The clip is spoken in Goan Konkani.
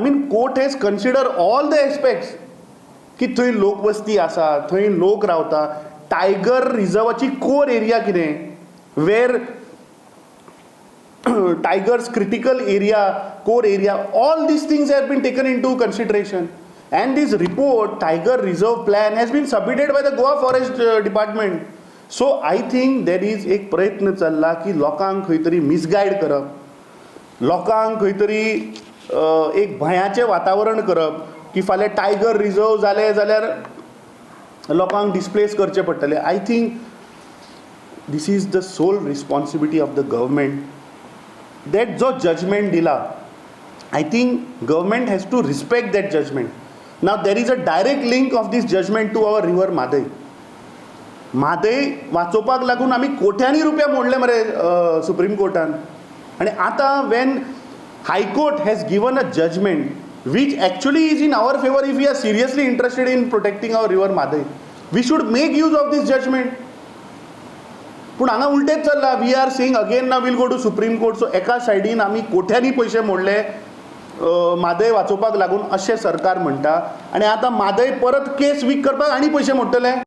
mean, court has consider all the aspects की थंय लोकवस्ती आसा, थंय लोक रावता, टायगर रिजर्वाची कोर एरिया कितें, where tigers critical area, core area, all these things have been taken into consideration. And this report, tiger reserve plan, has been submitted by the Goa Forest Department. So I think there is एक प्रयत्न चल्ला की लोकांक खंय तरी मिसगायड करप, लोकांक खंय तरी एक भंयाचें वातावरण करप की फाल्यां टायगर रिजर्व जालें जाल्यार लोकांक डिस्प्लेस करचें पडटलें. I think this is the sole responsibility of the government that जो जजमेंट दिला, I think government has to respect that judgment. Now there is a direct link of this judgment to our river Mhadei. Mhadei वाचोवपाक लागून आमी कोट्यांनी रुपया मोडले मरे सुप्रीम कोर्टान. आनी आतां when High Court has given a judgment which actually is in our favour, if we are seriously interested in protecting our river Mhadei, we should make use of this judgment. पूण हांगा उलटेच चल्लां. We are saying again ना we'll go to Supreme Court. So एका सायडीन आमी कोट्यांनी पयशे मोडले म्हादय वाचोवपाक लागून अशें सरकार म्हणटा आनी आतां म्हादय परत केस वीक करपाक आनी पयशे मोडटले.